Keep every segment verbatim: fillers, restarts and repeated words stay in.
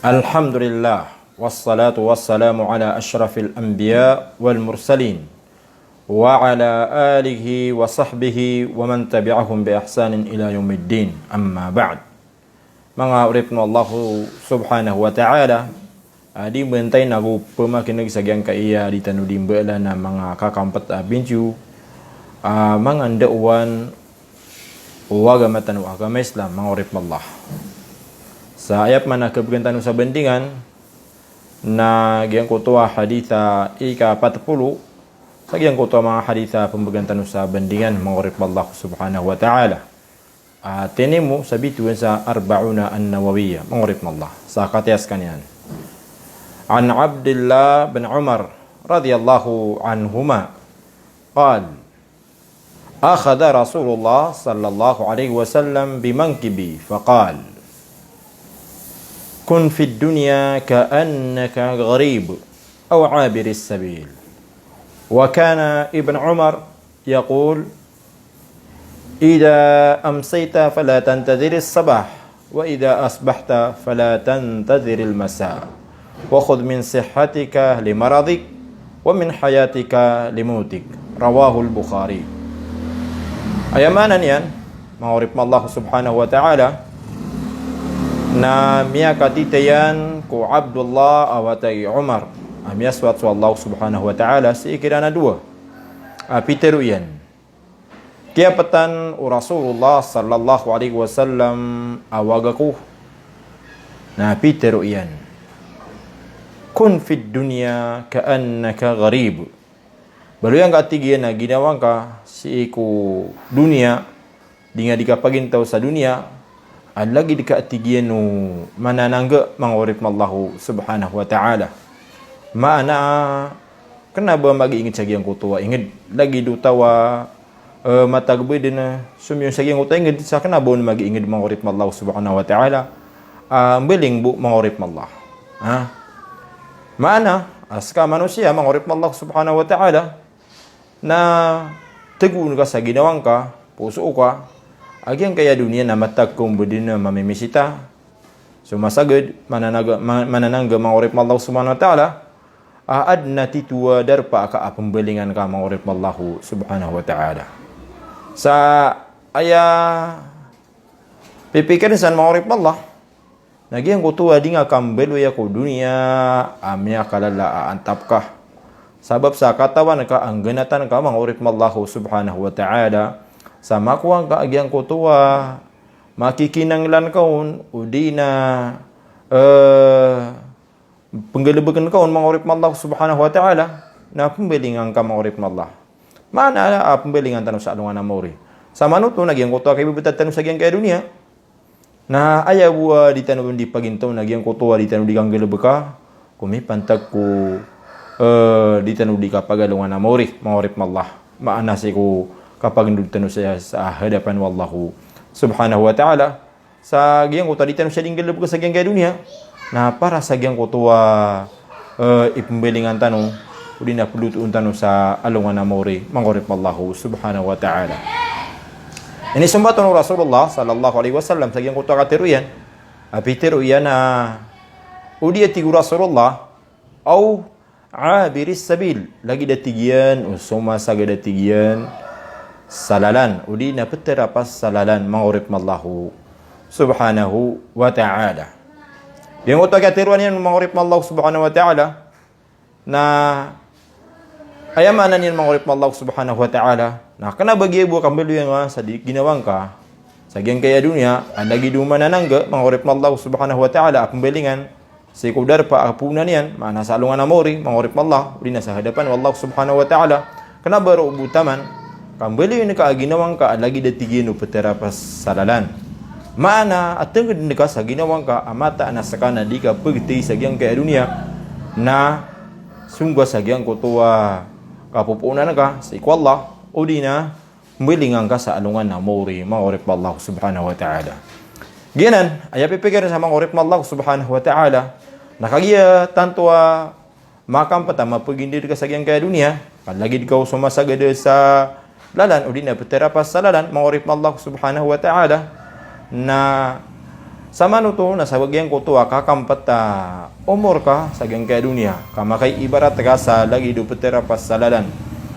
Alhamdulillah, wassalatu wassalamu ala ashrafil anbiya wal mursalin, wa ala alihi wa sahbihi wa man tabi'ahum bi ihsanin ila yawmiddin. Amma ba'd. Manga oripn o Allah subhanahu wa ta'ala, a, di mbantay nago pmakin'g sa giyangkaya di tano di mbaalan a manga kakampt a bintiyo, a, manga ndaowan o agama tano a agama Islam, manga oripn o Allah. Sa aya pman a kabgan tano sa bandingan, na giyangkoto a hadith a ika pat polo, sa giyangkoto a manga hadith a pmbgan tano sa bandingan, manga oripn o Allah subhanahu wa ta'ala. A, tinimo sa bitowan sa Arba'una An-Nawawiyah, manga oripn o Allah. Sa kataya skaniyan. An Abdillah bin Umar radiyallahu anhuma, qal, akhadha Rasulullah sallallahu alaihi wasallam bi mankibi, faqal, kun fid dunya ka'annaka gharib aw abiris sabil. Wa kana Ibn Umar yaqul, idha amsayta fala tantadhiris sabah, wa idha asbahta fala tantadhiril masa. Wa khudh min sihhatika li maradik, wa min hayatika li mawtik. Rawahul Bukhari. Aya maana niyan, manga oripn o Allah subhanahu wa ta'ala, na miyakatitayan ko Abdullah a wata i Umar, a miyasowat so Allah subhanahu wa ta'ala sii kiran a dowa. A, pitharo iyan, kiyaptan o Rasulullah sallallahu alaihi wasallam a waga ko. Na pitharo iyan, kun fid dunya ka'annaka gharib. Baloy angka, tig iyan, a ginawa ngka sii ko doniya, di nga di kapagintaw sa doniya, a lagid ka, tig iyan, o mananangga, manga oripn o Allah subhanahu wa ta'ala. Maana, kna ba magiingd sa giyangkoto a ingd. Lagid o taw a, eh, matag bdn, somiyon sa giyangkoto a ingd, sa kna ba on magiingd, manga oripn o Allah subhanahu wa ta'ala. Ah, mbaling bo, manga oripn o Allah. Ha? Maana, a ska manosiya, manga oripn o Allah subhanahu wa ta'ala, na tagoon ka sa ginawa ngka, poso ka, a giyangkaya doniya na matag ka on bdn a mamimisita, somasagad, mananag-, ma-, mananangga, manga oripn o Allah subhanahu wa ta'ala, a adn a tito a darpa ka a pmbalingan ka, manga oripn o Allah subhanahu wa ta'ala. Sa aya pipikirin san, manga oripn o Allah, na giyangkoto a di nga kambaloya ko doniya a miyakalala a antap ka. Sabap sa katawan ka a nggnatan ka, manga oripn o Allah subhanahu wa ta'ala, sa makowa ngka a giyangkoto a makikinanglan ka on, odi na, eh, pnggalbkn ka on, manga oripn o Allah subhanahu wa ta'ala, na pmbalingan ka, manga oripn o Allah. Maana, a pmbalingan tano sa alongan a maori. Sa manoto na giyangkoto a kaibabtad tano sa giyangkaya doniya. Na aya bo a di tano di pagintaw na giyangkoto a di tano di kanggalbka ko mipantag ko, eh, di tano di kapagalongan a maori, manga oripn o Allah. Maana sii ko kapagndod tano sa, sa hadapan o Allah subhanahu wa ta'ala. Sa giyangkoto a di tano siya di nggalbka sa giyangkaya doniya, na para sa giyangkoto a, eh, ipmbalingan tano, odi na plotoon tano sa alongan a maori, manga oripn o Allah subhanahu wa ta'ala. Inisombat on o Rasulullah sallallahu alaihi wasallam sa giyangkoto a katharo iyan, a pitharo iyan a, odi a tig o Rasulullah, aw abiris sabil, lagid a tig iyan o somasagad a tig iyan sa lalan, odi na ptarapas sa lalan, manga oripn o Allah subhanahu wa ta'ala. Giyangkoto a katharoa niyan, manga oripn o Allah subhanahu wa ta'ala, na aya maana niyan, manga oripn o Allah subhanahu wa ta'ala, na kna ba giya bo a kambaloya ngka sa di ginawa ngka sa giyangkaya doniya a lagid o mananangga, manga oripn o Allah subhanahu wa ta'ala, a pmbalingan sii ko darpa a poonan iyan, maana sa alongan a maori, manga oripn o Allah, odi na sa hadapan o Allah subhanahu wa ta'ala, kna ba roo bo taman kambaloyn ka a ginawa ngka a lagid a tig iyan o ptarapas sa lalan. Maana a tngd ka sa ginawa ngka a mataan a ska na di ka pagtay sa giyangkaya doniya, na song ka sa giyangkoto a kapopoonan ka sii ko Allah, odi na mbalingan ka sa alongan a maori, manga oripn o Allah subhanahu wa ta'ala. Giyanan, aya pipikirin sa, manga oripn o Allah subhanahu wa ta'ala, na kagiya tanto a makampt a mapagindad ka sa giyangkaya doniya, ka lagid ka o somasagad sa lalan, odi na ptarapas sa lalan, manga oripn o Allah subhanahu wa ta'ala, na Samanoto na sa giyangkoto a kakampet a omor ka sa giyangkaya doniya, ka makaibarat ka sa lagid o petera pa sa lalan.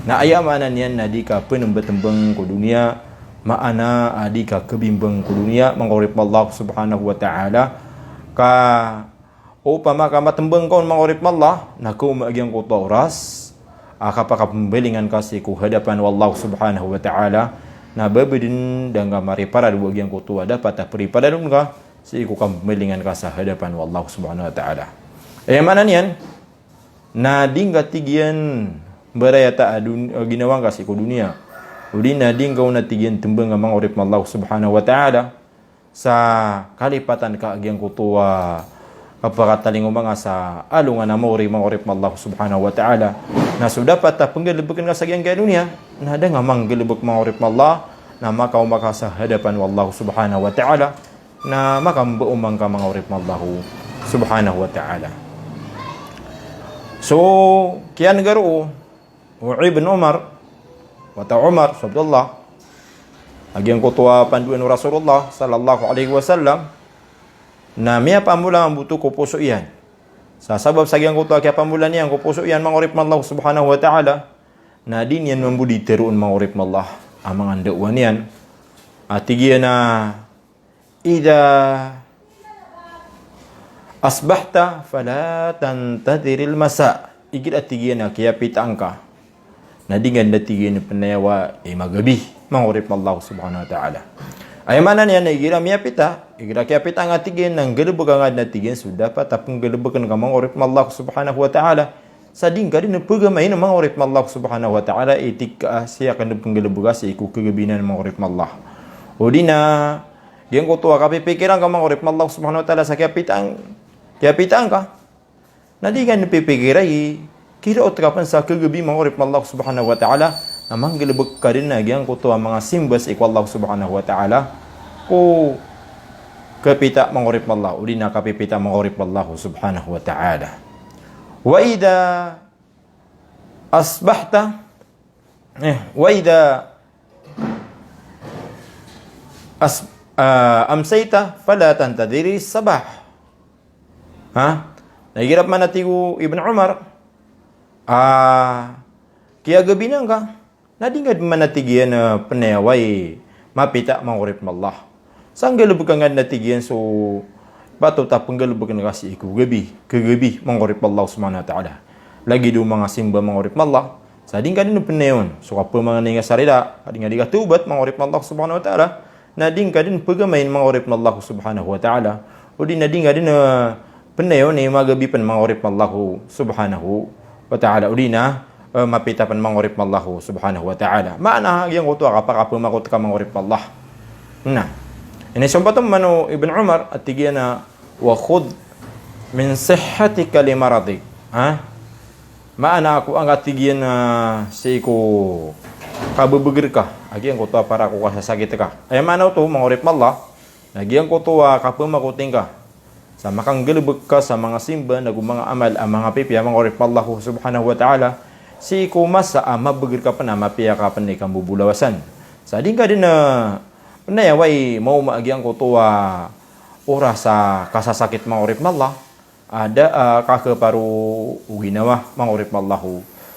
Na aya maana niyan na di ka penembetembeng ko doniya, maana a di ka kebimbeng ko doniya, manga oripn o Allah subhanahu wa ta'ala. Ka opama ka matembeng ka on, manga oripn o Allah, na kaoma a giyangkoto a oras a kapakapembalingan ka sii ko hadapan o Allah subhanahu wa ta'ala, na ba beden da nga mariparado a giyangkoto a dapat a periparado ka sii ko kapembalingan ka sa hadapan o Allah subhanahu wa ta'ala. Aya maana niyan na di nga, tig iyan, mbarayata a dun-, a ginawa ngka sii ko doniya. Odi na di nga on a, tig iyan, tembeng a, manga oripn o Allah subhanahu wa ta'ala, sa kalipatan ka a giyangkoto a kapakatalingoma nga sa alongan a maori, manga oripn o Allah subhanahu wa ta'ala. Na so dapat a penggalebeken ka sa giyangkaya doniya na da nga manggalebek, manga oripn o Allah, na makaoma ka sa hadapan o Allah subhanahu wa ta'ala, na makambaoma ngka, manga oripn o Allah subhanahu wa ta'ala. So kiyanegaro o Ibn Umar, wata o Umar, so Abdullah, a giyangkoto a pandoan o Rasulullah sallallahu alaihi wasallam, na miyapamola mambo oto ko poso iyan. Sa sabap sa giyangkoto a kiyapamola niyan ko poso iyan, manga oripn o Allah subhanahu wa ta'ala, na di niyan mambo di teroon, manga oripn o Allah, a manga ndaowa niyan. A tig iyan a, "Idha asbahta fala tantadhiril masa." Igira, tig iyan, a kiyapitaan ka, na di nga den, tig iyan, penayawa i magabi, manga oripn o Allah subhanahu wa ta'ala. Aya maana niyan na igira miyapita, igira kiyapitaan ka, tig iyan, na nggalebeka nga den, tig iyan, so dapat a penggalebeken ka, manga oripn o Allah subhanahu wa ta'ala. Sa di ngka den pegamain, manga oripn o Allah subhanahu wa ta'ala, i tig ka a sii ka den penggalebeka sii ko kagabi nan, manga oripn o Allah. Odi na giyangkoto a kapipikiran ka, manga oripn o Allah subhanahu wa ta'ala, sa kiyapitaan, kiyapitaan ka, na di nga den pipikira i kiraot ka pen sa kagabi, manga oripn o Allah subhanahu wa ta'ala, na manggalebek ka den a giyangkoto a manga simba sii ko Allah subhanahu wa ta'ala ko kapita, manga oripn o Allah, odi na kapipita, manga oripn o Allah subhanahu wa ta'ala. Wa idha asbahta, eh, wa idha as-, ah, amsayta fala tantadhiri sabah. Ha? Na igira pman, a tig o Ibn Umar, a kiyagabinan ka, na di nga den pman, a tig iyan, a penayawa i mapita, manga oripn o Allah. Sa nggalebeka nga den, a tig iyan, so patot a penggalebeken ka sii ko gabi, kagabi, manga oripn o Allah subhanahu wa ta'ala. Lagid o manga simba, manga oripn o Allah, sa di ngka den penayawn so kapemangni nga sa rila, ka di nga di ka tawbat, manga oripn o Allah subhanahu wa ta'ala, na di ngka den pegamain, manga oripn o Allah subhanahu wa ta'ala. Odi na di ngka den, eh, penayawn i magabi pen, manga oripn o Allah subhanahu wa ta'ala. Odi na, eh, mapita pen, manga oripn o Allah subhanahu wa ta'ala. Maana a giyangkoto a kapakapemakot ka, manga oripn o Allah. Na inisompatan man o Ibn Umar a tig iyan a, "Wa khudh min sihhatika li maradik." Ha? Maana a kowaa ngka, tig iyan, a sii ko kabebeger ka a giyangkoto a para ko kasasakit ka. Aya maana oto, manga oripn o Allah, na giyangkoto a kapemakoting ka sa makanggalebek ka sa manga simba nago manga amal a manga pipiya, manga oripn o Allah subhanahu wa ta'ala, sii ko masa a mabeger ka pen a mapiya ka pen i kambobolawasan. Sa di ngka den, a, penayawa i maoma a giyangkoto a oras a kasasakit, manga oripn o Allah, a da a kakeparo o ginawa, manga oripn o Allah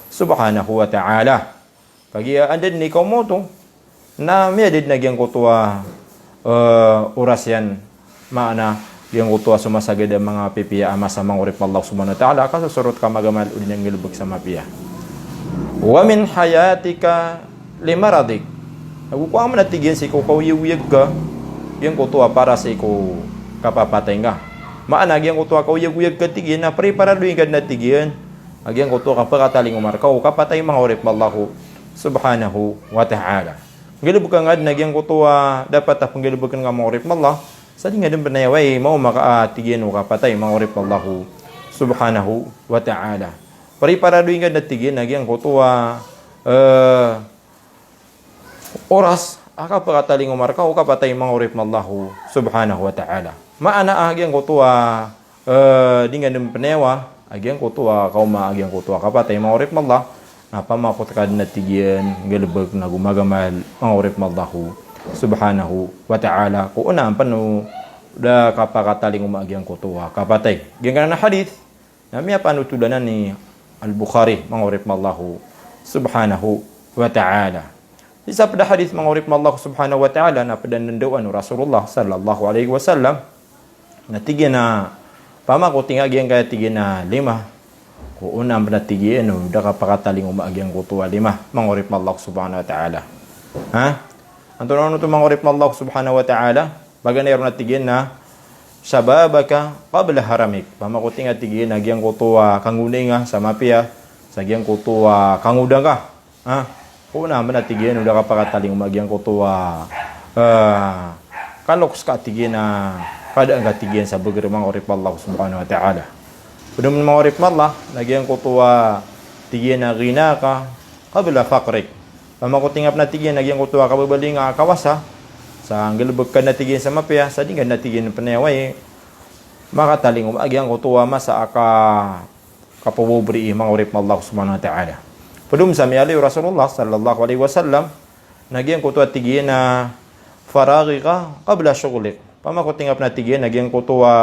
subhanahu wa ta'ala. Kagiya anda den i kaoma oto, na miyada den a giyangkoto a, eh, oras iyan, maana giyangkoto a somasagad a manga pipiya a masa, manga oripn o Allah subhanahu wa ta'ala, ka sosorot ka magamal odi na nggalebek sa mapiya. "Wa min hayatika li maradik." Ago kowaa man, a tig iyan, sii ko kaoyagoyag ka giyangkoto a para sii ko kapapatay ngka. Maana giyangkoto a kaoyagoyag ka, tig iyan, na preparadoin ka den, a tig iyan, a giyangkoto a kapakatalingoma rka o kapatay, manga oripn o Allah subhanahu wa ta'ala. Nggalebeka nga den a giyangkoto a dapat a penggalebeken ka, manga oripn o Allah, sa di nga den penayawa i maoma ka, a tig iyan, o kapatay, manga oripn o Allah subhanahu wa ta'ala. Preparadoin ka den, a tig iyan, a giyangkoto a, eh, oras a kapakatalingoma rka o kapatay, manga oripn o Allah subhanahu wa ta'ala. Maana a giyangkoto a, eh, di nga den penayawa a giyangkoto a kaoma a giyangkoto a kapatay, manga oripn o Allah, na pamakot ka den, a tig iyan, nggalebek nago magamal, manga oripn o Allah subhanahu wa ta'ala, ko onaan pen o da kapakatalingoma a giyangkoto a kapatay. Giyangkanan a hadith na miyapanothol anan i Al-Bukhari, manga oripn o Allah subhanahu wa ta'ala. Isa pd a hadith, manga oripn o Allah subhanahu wa ta'ala, na pd a ndandao o Rasulullah sallallahu alaihi wasallam, na tig iyan a, pamako tingka giyangkaya tig iyan a lima, ko onaan pn a tig iyan o da kapakatalingoma a giyangkoto a lima, manga oripn o Allah subhanahu wa ta'ala. Ha? Antonaa oto, manga oripn o Allah subhanahu wa ta'ala? Paganay ron na tig iyan a, "Shababaka qabla haramik." Pamako tingka tig iyan a giyangkoto a kangonay nga sa mapiya sa giyangkoto a kangoda nga. Ha? Ko onaan pn a tig iyan o da kapakatalingoma a giyangkoto a, ah, kaloks ka tig iyan a kadaan ka tig iyan sa bagr, manga oripn o Allah subhanahu wa ta'ala. Pd pn, manga oripn o Allah, na giyangkoto a tig iyan a ghinaka qabla faqrik. Pamako tingka pn a tig iyan a giyangkoto a kababaling a kawasa sa nggalbk ka na tig iyan sa mapiya, sa di nga na tig iyan pn a oway makatalingoma a giyangkoto a masa a ka, kapobobri i, manga oripn o Allah subhanahu wa ta'ala. Pd pn sa miyaaloy o Rasulullah sallallahu alaihi wasallam na giyangkoto a tig iyan a, "Faraghika qabla shughlik." Pamako tingka pn a tig iyan a giyangkoto a,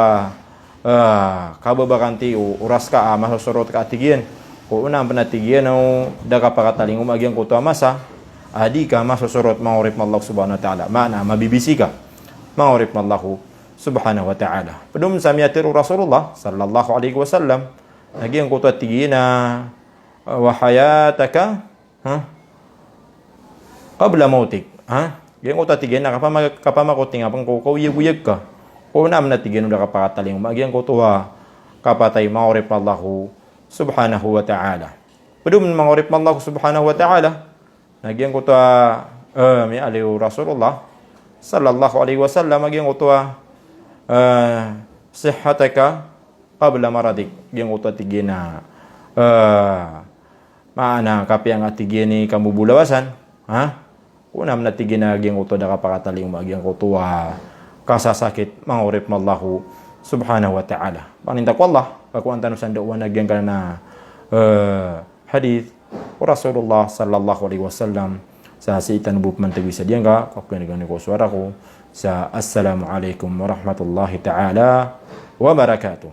ah, kababa ka anti o oras ka a masosorot ka a tig iyan, ko onaan pn a tig iyan o da kapakatalingoma a giyangkoto a masa a di ka masosorot, manga oripn o Allah subhanahu wa ta'ala. Maana, mabibisi ka, manga oripn o Allah subhanahu wa ta'ala. Pd pn sa miyatharo o Rasulullah sallallahu alaihi wasallam na giyangkoto a tig iyan a, "Wa hayataka, ha, qabla mautik." Ha? Giyangkoto a tig iyan a kapama-, kapamako tingka pn ko kaoyagoyag ka, ko onaan pn a tig iyan o da kapakatalingoma a giyangkoto a kapatay, manga oripn o Allah subhanahu wa ta'ala. Pd pn, manga oripn o Allah subhanahu wa ta'ala, na giyangkoto a, eh, miyaaloy o Rasulullah sallallahu alaihi wasallam a giyangkoto a, eh, "Sihhataka qabla maradik." Giyangkoto a tig iyan a, eh, maana, kapiya nga tig iyan i kamobolawasan, ha? Ko onaan pn a tig iyan a giyangkoto a da kapakatalingoma a giyangkoto a kasasakit, manga oripn o Allah subhanahu wa ta'ala. Paninta ko Allah, ka ko antano sa ndao a giyangkanan a, eh, hadith o Rasulullah sallallahu alaihi wasallam. Sa sii tano bo pman tagoi sa giyangka, kakoyangani ko sowara ko sa assalamu alaikum warahmatullahi ta'ala wabarakatuh.